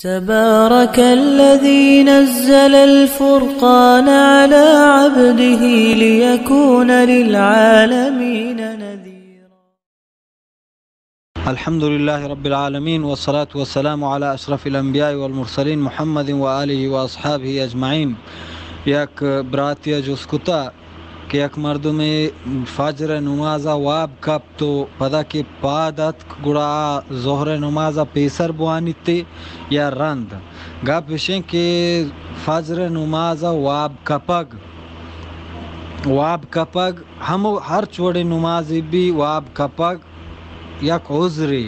تبارك الذي نزل الفرقان على عبده ليكون للعالمين نذيرا. الحمد لله رب العالمين، والصلاة والسلام على أشرف الأنبياء والمرسلين محمد وآله وأصحابه أجمعين. یک براتی ءَ جست کتا کہ یک مردمے فجر ءِ نماز ءَ واب کپت و پدا کہ پاد اتک گڑا آ ظہر ءِ نماز ءَ پیسر بوانیت یا رند؟ گپ اشیں کہ فجر ءِ نماز ءَ واب کپگ، واب کپگ ہمو ہرچ وڑیں نمازے بی، واب کپگ یک عذرے،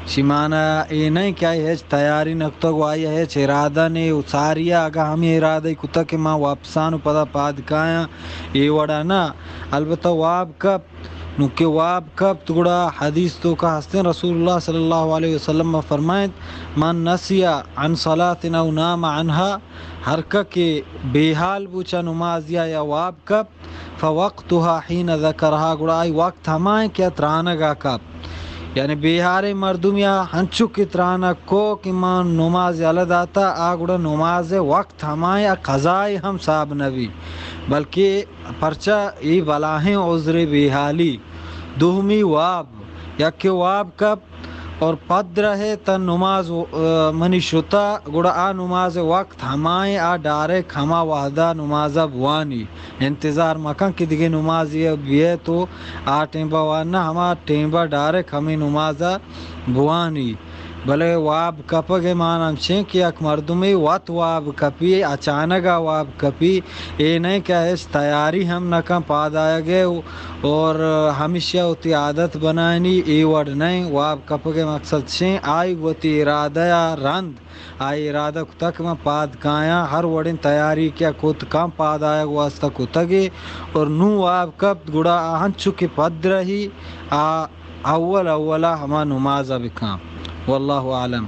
شی مانا اے نئیں کہ آئی ہچ تیاری نہ کتگ و آئی ہچ ارادہ نے و ساری ءَ اگاں ہمے ارادہ کتگ کہ ما واپسان و پدا پاد کایاں، اے وڑا نہ، البتہ واب کپت، نوں کہ واب کپت گڑا حدیث توکا ہستیں، رسول اللہ صلی اللہ علیہ وسلم فرمائنت: من نسی عن صلاة او نام عنها، ہر کہ بے حال بو چہ نمازیا یا واب کپت، فوقتها حين ذكرها، گڑا آئی وقت ہمائیں کہ آ ترانگا کپت۔ یعنی بے حالیں مردمیا ہنچو کہ ترانگ کو کہ من نماز یلہ داتا، آ گڑا نماز وقت ہمائیں، آ قضائے ہم حساب نبی، بلکہ پرچہ اے بلاہیں عذر بے حالی۔ دومی واب، یکے واب کپت اور پد رہے تن نماز، آ، منی شتا، گڑا آ نماز وقت ہمائیں، آ ڈائریکٹ ہما وہدا نمازا بوانی۔ انتظار مکن کہ دگہ نمازے بیئے تو آ ٹیمبا وان نہ، ہما ٹیمبا ڈائریکٹ ہمے نمازا بوانی۔ بلے واب کپگ ءِ مانا ہمچیں کہ یک مردمے وت واب کپی، اچانک ءَ واب کپی، اے نئیں کہ ہچ تیاری ہم نہ کن پاد آیگ ءِ اور ہمیشہ وتی عادت بنائینی، اے وڑ نئیں۔ واب کپگ ءِ مقصد چیں؟ آئی وتی ارادہ ءَ رند، آئی ارادہ کتگ کہ من پاد کایاں، ہر وڑیں تیاری کہ کت کن پاد آیگ واسطہ کتگے اور نوں واب کپت گڑا آ ہنچو کہ پد رہی، آ اول اولا ہما نماز ءَ بکاں۔ واللہ اعلم۔